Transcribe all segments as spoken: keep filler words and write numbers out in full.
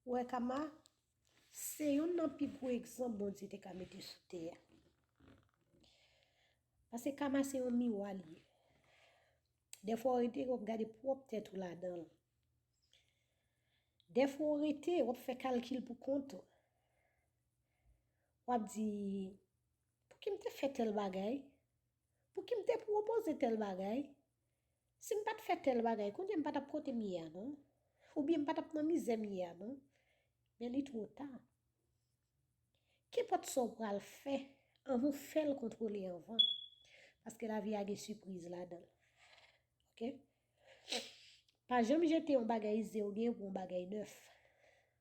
Ou wè kama, se yonn nan pi gwo egzanp Bondye te ka mete sou tè a. Paske kama se yon miwa li ye. Dèfwa w rete, w ap gade pwòp tèt ou ladan l. Dèfwa w rete, w ap fè kalkil pou kont ou. W ap di, "Pouki m te fè tèl bagay? Pouki m te pwopoze tèl bagay? Si m pa t fè tèl bagay, kounye a m pa t ap kote m ye a non. Oubyen m pa t ap nan mizè m ye a non." Men li twò ta. Kenpòt sa w pral fè, anvan w fè l kontwole anvan. Paske lavi a gen sipriz ladan l. Oke? Pa janm jete yon bagay ize ou gen pou yon bagay nèf.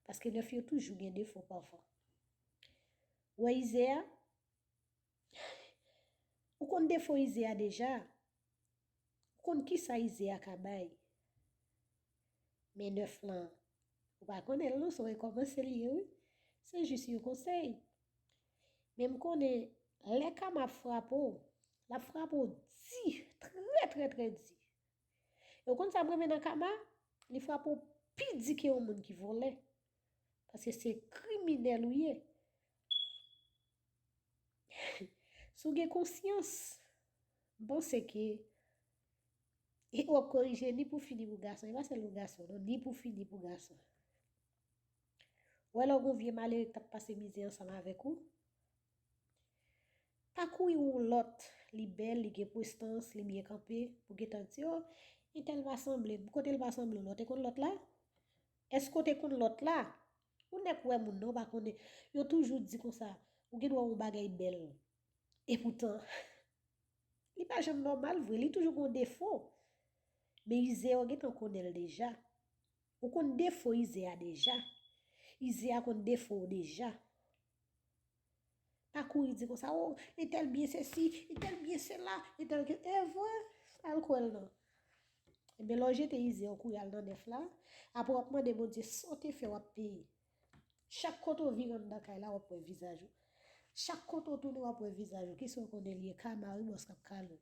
Paske nèf yo toujou gen defo pafwa. Ou wè ize a? Ou konn defo ize a deja. Ou konn kisa ize a ka bay. Men nèf lan, ou pa konnen l non, se w rekòmanse l ye wi. Se jis yon konsèy. Men m konnen, lè kama ap frape w, l ap frape w di, trè, trè, trè di. E w konn sa m renmen nan kama? Li frape w pi di ke yon moun ki vòlè. Paske se kriminèl ou ye. Si w gen konsyans, m panse ke e w ap korije ni pou fi ni pou gason. E pa sèl pou gason non, ni pou fi ni pou gason. Ou wè lè w gen yon vye malere k t ap pase mizè ansanm avèk ou, pa kouri wè yon lòt, li bèl, li gen prestans, li byen kanpe, pou gentan di, "O, entèl pa sanble m." Kote l pa sanble w la, w te konn lòt la? Èske w te konn lòt la? Ou nèk wè moun nan, w pa konnen. Yo toujou di konsa, ou gen dwa wè yon bagay bèl. Epoutan, li pa janm nòmal vre, li toujou gen yon defo. Men ize a, w gentan konnen l deja. Ou konn defo ize a deja. Ize a konn defo w deja. Pa kouri di konsa, "O, entèl byen sesi, entèl byen sela, entèl ke." E vre, al kwè l non. Ebyen, lè w jete ize a, w kouri al nan nèf la, apre w ap mande Bondye sa w te fè, w ap peye. Chak kote w vire anndan kay la, w ap wè vizaj ou. Chak kote w tounen, w ap wè vizaj ou. Kisa w konnen li ye? Kama wi, bòs k ap kale w.